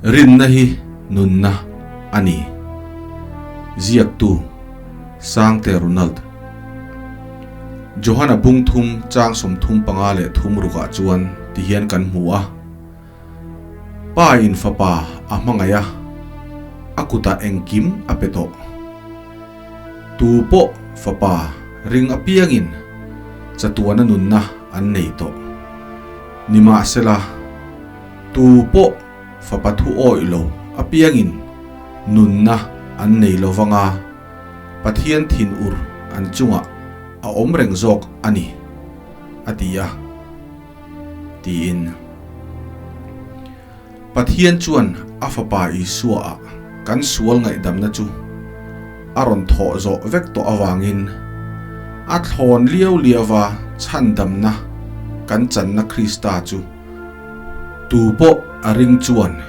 Rinna hi nunna a ni. Ziaktu, Sangte Ronald. Johana bung thum chang 35 leh thum rukah chuan tihian kan hmu a, Pa in fapa a hmangaih a, a kutah engkim a pe tawh. Tu pawh fapa ring apiangin chatuana nunna an nei tawh. Nimahsela, tu pawh fapa thu awih lo apiangin nunna an nei lo vanga Pathian thinur an chungah a awm reng zawk a ni, a ti a, tiin. Pathian chuan a Fapa Isua-ah kan sual ngaihdamna chu a rawn thawh zawh vek tawh avangin a thlawn liau liauva chhandamna kan channa Krista chu tu pawh a ring chuan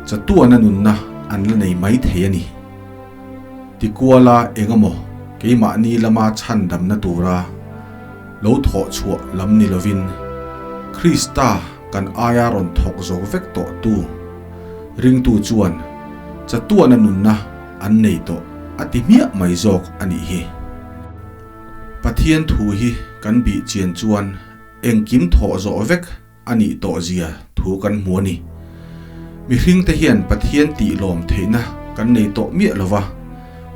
chatuana nunna an la nei mai thei a ni. Tikuala engemaw keimahni lama chhandamna tura lo thawh chhuah lam ni lovin Krista kan aia rawn thawk zo vek tawh tu ringtu chuan chatuana nunna an nei tawh a ti hmiah mai zawk a nih hi. Pathian thu hi kan bih chian chuan engkim thawh zawh vek a nih tawh zia thu kan hmu a ni. Mihringte hian Pathian tih lawm theihna kan nei tawh miah lo va,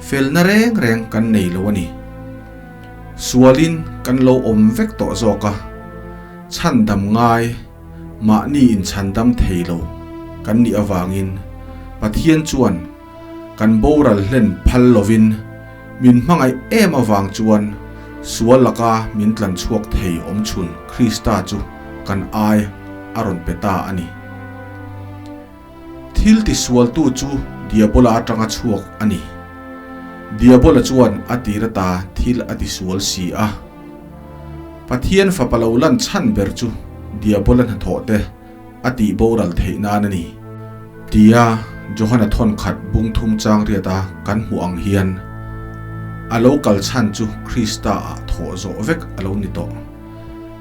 felna reng reng kan nei lo a ni. Sualin kan lo awm vek tawh zawk a. Chhandam ngai, mahni inchhandam thei lo kan nih avangin Pathian chuan kan boral hlen phal lovin min hmangaih em avang chuan sual laka min tlan chhuak thei awmchhun Krista chu kan ai a rawn pe ta a ni. Thil tisualtu chu Diabola atanga chhuak a ni. Diabola chuan a tir ata thil a tisual si a. Pathian fapa lo lan chhan ber chu Diabola hnathawh te a tih boral theih nan a ni. Tia Johana thawnkhat bung thum chang riata kan hmuh ang hian a lo kal chhan chu Krista ah thawh zawh vek a lo ni tawh.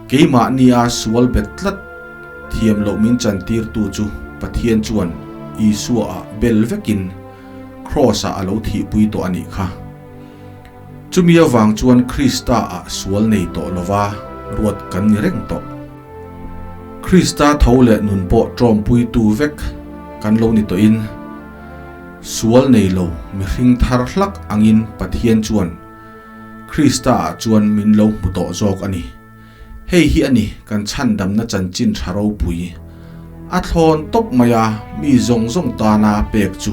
Keimahnia sual bet tlat thiam loh min chantirtu chu Pathian chuan Isua ah bel vekin Kraws ah a lo thihpui tawh a nih kha. Chumi avang chuan Krista ah sual nei tawh lova ruat kan ni reng tawh. Krista tho leh nun pawh ṭawmpuitu vek kan lo ni tawhin, sual nei lo mihring thar hlak angin Pathian chuan Krista ah chuan min lo hmu tawh zawk a ni. Hei hi a ni kan chhandamna chanchin tha ropui. A thlawn tawp mai a, mi zawng zawng tana pek chu.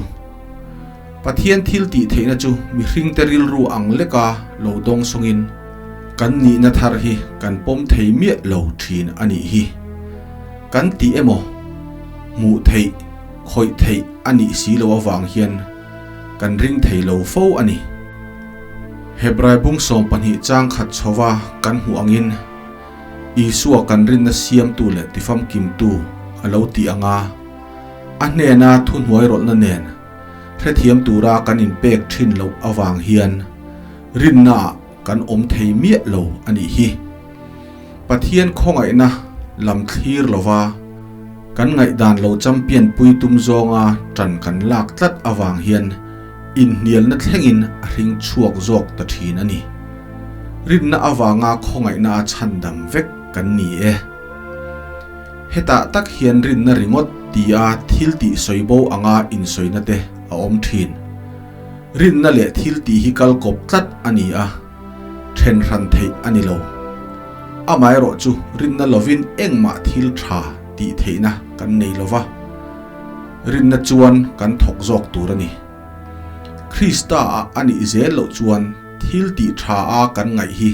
Pathian thil tih theihna chu mihringte rilru ang leka lo dawng sawngin kan nihna thar hi kan pawm thei miah lo thin a nih hi. Kan tih emaw, hmuh theih, khawih theih a nih si lo avang hian kan ring thei lo fo a ni. Hebrai bung 12 chang khat chhova kan hmuh angin Isua kan rinna siamtu leh tifamkimtu a lo tih anga a hnena thuhnuai rawlhna nen hrethiam tura kan inpek thin loh avang hian rinnaah kan awm thei miah lo a nih hi. Pathian khawngaihna lam thlir lova kan ngaihdan lo champion pui tum zawnga ṭan kan lak tlat avang hian inhnialna thlengin a hring chhuak zawk ta ṭhin a ni. Rinna avanga khawngaihna a chhandam vek kan ni e. Hetah tak hian rinna ringawt tia thil tih sawi bo anga insawina te a awm ṭhin. Rinna leh thil tih hi kal kawp tlat a ni a. Then hran theih a ni lo. Amaherawh chu rinna lovin engmah thil tha tih theihna kan nei lo va, rinna chuan kan thawk zawk tur a ni. Krista ah a nih zel loh chuan thil tih tha a kan ngaih hi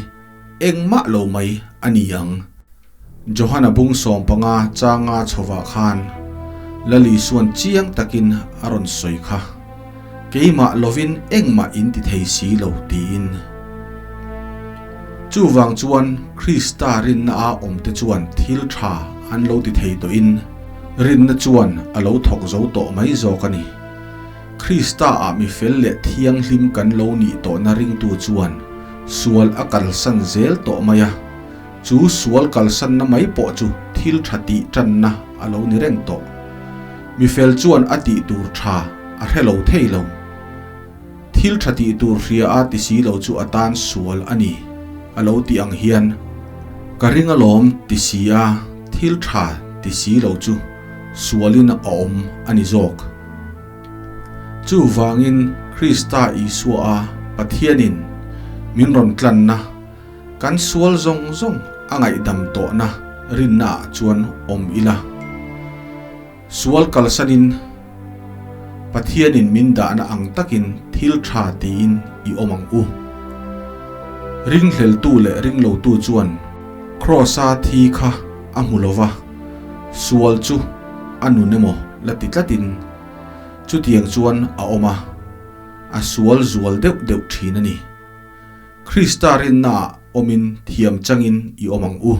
engmah lo mai a ni ang. Johana bung 15 changa chhovah khan Lal Isuan chiang takin a rawn sawi kha, Keimah lovin engmah in ti thei si lo tiin. Chuvang chuan Krista rinna a awmte chuan thil tha an lo ti thei tawhin rinna chuan a lo thawk zo tawh mai zawk a ni. Krista ah mi fel leh thianghlim kan lo nih tawhna ringtu chuan sual a kalsan zel tawh mai a. Chu sual kalsanna mai pawh chu thil tha tih tanna a lo ni reng tawh. Mi fel chuan a tih tur tha a hre lo thei lo. Thil tha tih tur hria a ti si lo chu a tan sual a ni, a lo ti ang hian, Ka ring alawm ti si a, thil tha ti si lo chu sualin a awm a ni zawk. Chuvangin Krista Isua a Pathianin min rawn tlanna Kan sual zawng zawng a ngaihdam tawhna rinnaah chuan awm ila. Sual kalsanin Pathianin min dahna ang takin thil tha tiin i awm ang u. Ringhleltu leh ringlotu chuan Kraws-a thi kha a hmu lova, sual chu a nun emaw la ti tlatin chutiang chuan a awm a, a sual zual deuh deuh thin a ni. Krista rinnaah awmin thiam changin i awm ang u.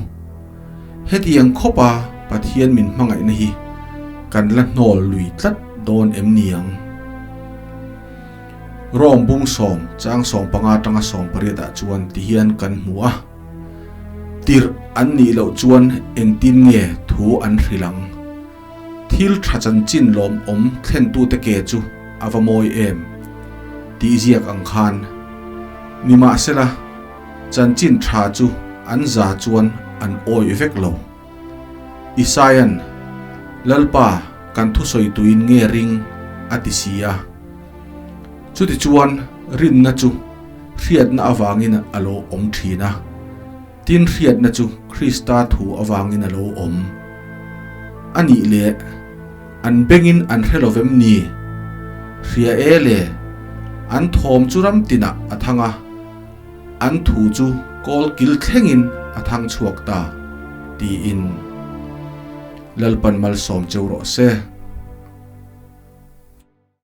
Hetiang khawpa Pathian min hmangaihna hi kan la hnawl lui tlat dawn em ni ang? Rom bung sawm chang 15 atanga 18 ah chuan tihian kan hmu a, Tirh an nih loh chuan engtin nge thu an hrilh ang? Thil tha chanchin lawmawm thlentute ke chu a va mawi em? tih ziak ang khan. Nimahsela, chanchin tha chu an za chuan an awih vek lo. Isaia'n, Lalpa, kan thusawi tuin nge ring? a ti si a. Chutichuan rinna chu hriatna avangin a lo awm thin a. Tin hriatna chu Krista thu avangin a lo awm. A nih leh, an bengin an hre lo vem ni? Hria e le, an thawm chu ram tinah a thang a, an thu chu kawl kil thlengin a thang chhuak ta, tiin Lalpan malsawm cheu rawh se.